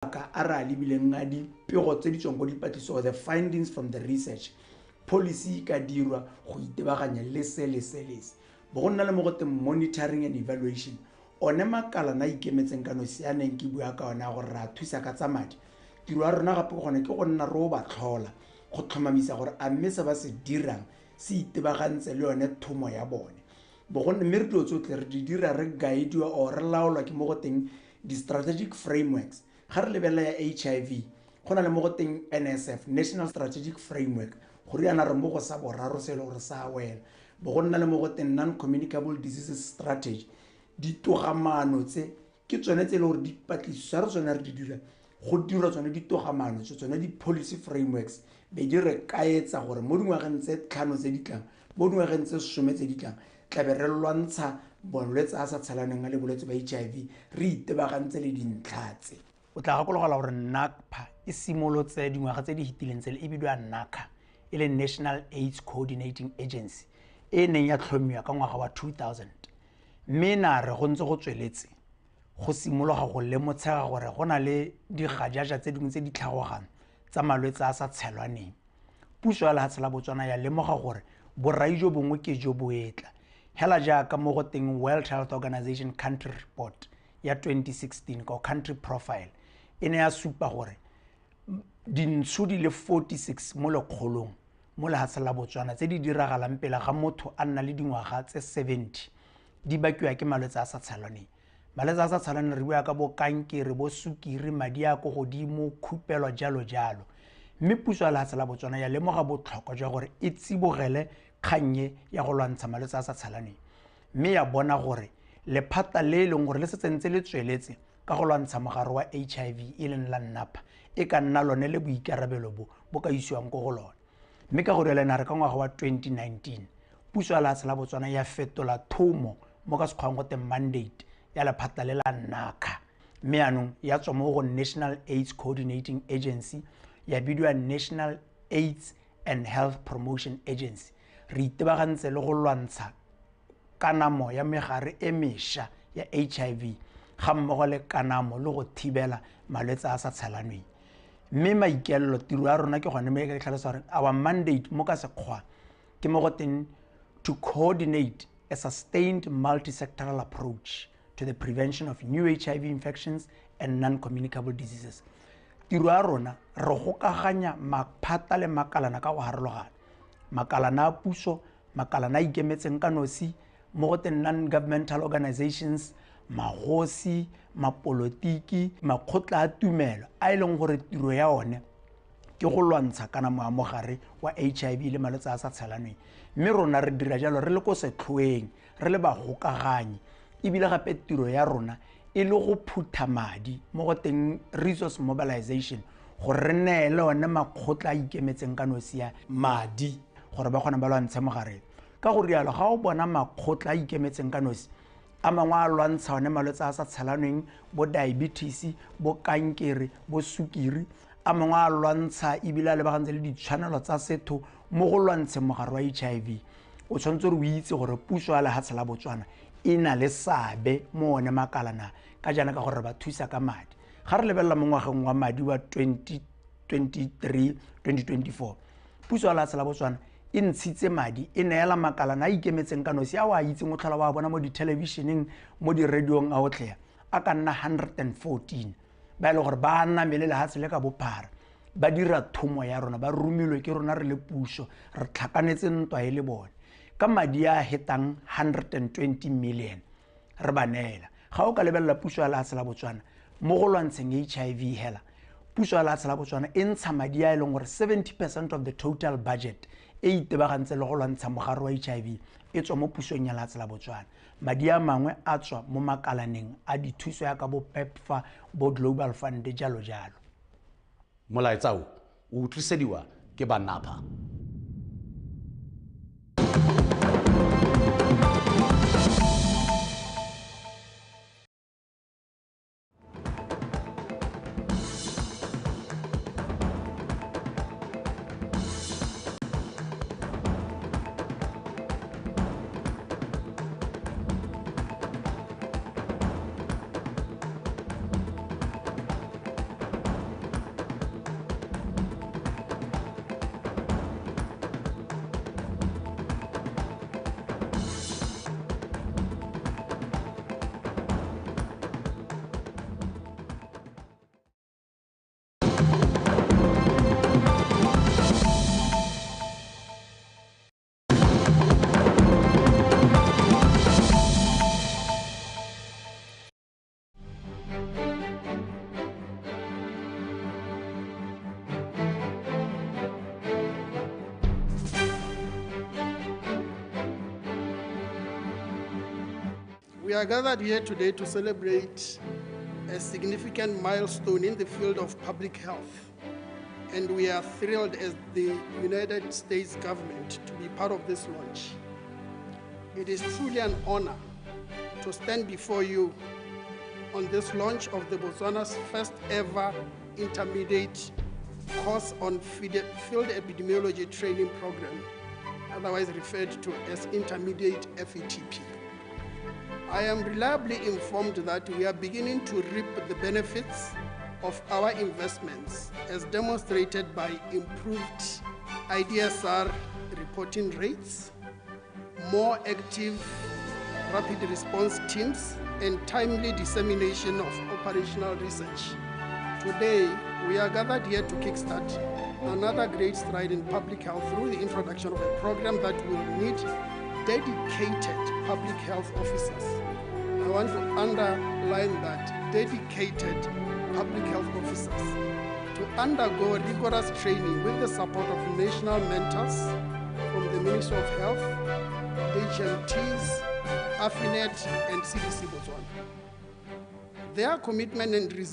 Mabaka a re a lebileng a dipego tse di tswang ko dipatlisiso, the findings from the research, policy e ka dirwa go itebaganya le se le se le se. Bo go nna le mo go teng monitoring and evaluation. One makalana a ikemetseng ka nosi a neng ke bua ka one a gore re a thusa ka tsa madi, tiro ya rona gape gone ke go nna re o ba tlhola go tlhomamisa gore a mme se ba se dirang se itebagantse le yone thomo ya bone. Bo go mme re dilo tsotlhe re di dira re guidiwa or re laolwa ke mo go teng di-strategic frameworks. Ga re lebelela ya HIV, go na le mo go teng NSF, National Strategic Framework, go riana re mo go sa boraro se e le gore sa wela. Bo go nna le mo go teng Non-Communicable Diseases Strategy. Ditogamaano tse ke tsone tse e le gore dipatlisiso re tsone re di dira, go dirwa tsone ditogamaano tse, tsone di-policy frameworks, be di re kaetsa gore mo dingwageng tse 5 tse di tlang, mo dingwageng tse 10 tse di tlang, tlabe re lwantsha bolwetse a sa tshelaneng a le bolwetse ba HIV, re itebagantse le dintlha tse. O tla gakologelwa gore NACPA e simolotse dingwaga tse di fetileng tsele, e bidiwa NACA, e leng National AIDS Coordinating Agency, e neng ya tlhomiwa ka ngwaga wa 2000. Mme na re go ntse go tsweletse go simologa go lemotshega gore go na le digajaja tse dingwe tse di tlhagogang tsa malwetse a sa tshelwaneng. Puso ya lehatshe la Botswana ya lemoga gore borai jo bongwe ke jo bo etla, hela jaaka mo go teng World Health Organization Country Report ya 2016 ka country profile, e ne ya supa gore dintsho di le 46 mo lekgolong mo lehatsheng la Botswana tse di diragalang pele ga motho a nna le dingwaga tse 70 di bakiwa ke malwetse a sa tshelaneng. Malwetse a sa tshelaneng re bua ka bo kankere, bo sukiri, madi a ko godimo, khupelo, jalo jalo. Mme puso ya lehatshe la Botswana ya lemoga botlhokwa jwa gore e tsibogele kgang ya go lwantsha malwetse a sa tshelaneng, mme ya bona gore lephata le e leng gore le setse ntse le tsweletse ka go lwantsha mogare wa HIV e leng la NAPA e ka nna lone le boikarabelo bo bo ka isiwang ko go lone. Mme ka go rialo ena re ka ngwaga wa 2019 puso ya lehatshe la Botswana ya fetola thomo mo ka sekgwang go teng mandate ya lephata le la NACA, mme yaanong ya tswa mo go National AIDS Coordinating Agency ya bidiwa National AIDS and Health Promotion Agency. Re itebagantse le go lwantsha kanamo ya megare e mešwa ya HIV ga mmogo le kanamo le go thibela malwetse a sa tshelanweng. Mme maikaelelo tiro ya rona ke gone mo e ka tlhalosa gore our mandate mo ka sekgwa ke mo go teng to coordinate a sustained multi-sectoral approach to the prevention of new HIV infections and non-communicable diseases. Tiro ya rona re gokaganya maphata le makalana ka go harologana, makalana a puso, makalana a ikemetseng ka nosi, mo go teng non-governmental organizations, magosi, mapolotiki, makgotla a tumelo a e leng gore tiro ya one ke go lwantsha kana mogare wa HIV le malwetse a sa tshelanweng. Mme rona re dira jalo re le ko setlhoeng, re le bagokaganyi, ebile gape tiro ya rona e le go phutha madi mo go teng resource mobilization, gore re neele one makgotla a ikemetseng ka nosi ya madi gore ba kgone ba lwantshe mogare. Ka go rialo ga o bona makgotla a ikemetseng ka nosi a mangwe a lwantsha one malwetse a sa tshelanweng, bo diabetes, bo kankere, bo sukiri, a mangwe a lwantsha ebile a lebagantse le ditshwanelo tsa setho mo go lwantsheng mogare wa HIV. O tshwanetse gore o itse gore puso ya lehatshe la Botswana e na le seabe mo one makalana ka jaana ka gore re ba thusa ka madi. Ga re lebelela mo ngwageng wa madi wa 2023-2024, puso ya lehatshe la Botswana e ntshitse madi, e neela makalana a ikemetseng ka nosi a o a itseng o tlhola wa bona mo dithelebišeneng, mo diradiong a otlhe, a ka nna 114 ba e leng gore ba namele lehatshe le ka bophara, ba dira thomo ya rona, ba romilwe ke rona re le puso, re tlhakanetse ntwa e le bone ka madi a hetang 120 million re ba neela. Ga o ka lebelela puso ya lehatshe la Botswana mo go lwantsheng HIV hela, puso ya lehatshe la Botswana e ntsha madi a e leng gore 70% of the total budget e itebagantse le go lwantsha mogare wa HIV e tswa mo pusong ya lehatshe la Botswana. Madi a mangwe a tswa mo makalaneng a dithuso ya ka bo PEPFAR, bo Global Fund, jalo jalo. Molaetsa o o utlwisediwa ke ba NAPA. We are gathered here today to celebrate a significant milestone in the field of public health, and we are thrilled as the United States government to be part of this launch. It is truly an honor to stand before you on this launch of the Botswana's first ever intermediate course on field epidemiology training program, otherwise referred to as intermediate FETP. I am reliably informed that we are beginning to reap the benefits of our investments, as demonstrated by improved IDSR reporting rates, more active rapid response teams, and timely dissemination of operational research. Today, we are gathered here to kickstart another great stride in public health through the introduction of a program that will need dedicated public health officers. I want to underline that, dedicated public health officers, to undergo rigorous training with the support of national mentors from the Ministry of Health, HMTs, AFINET, and CDC Botswana. Their commitment and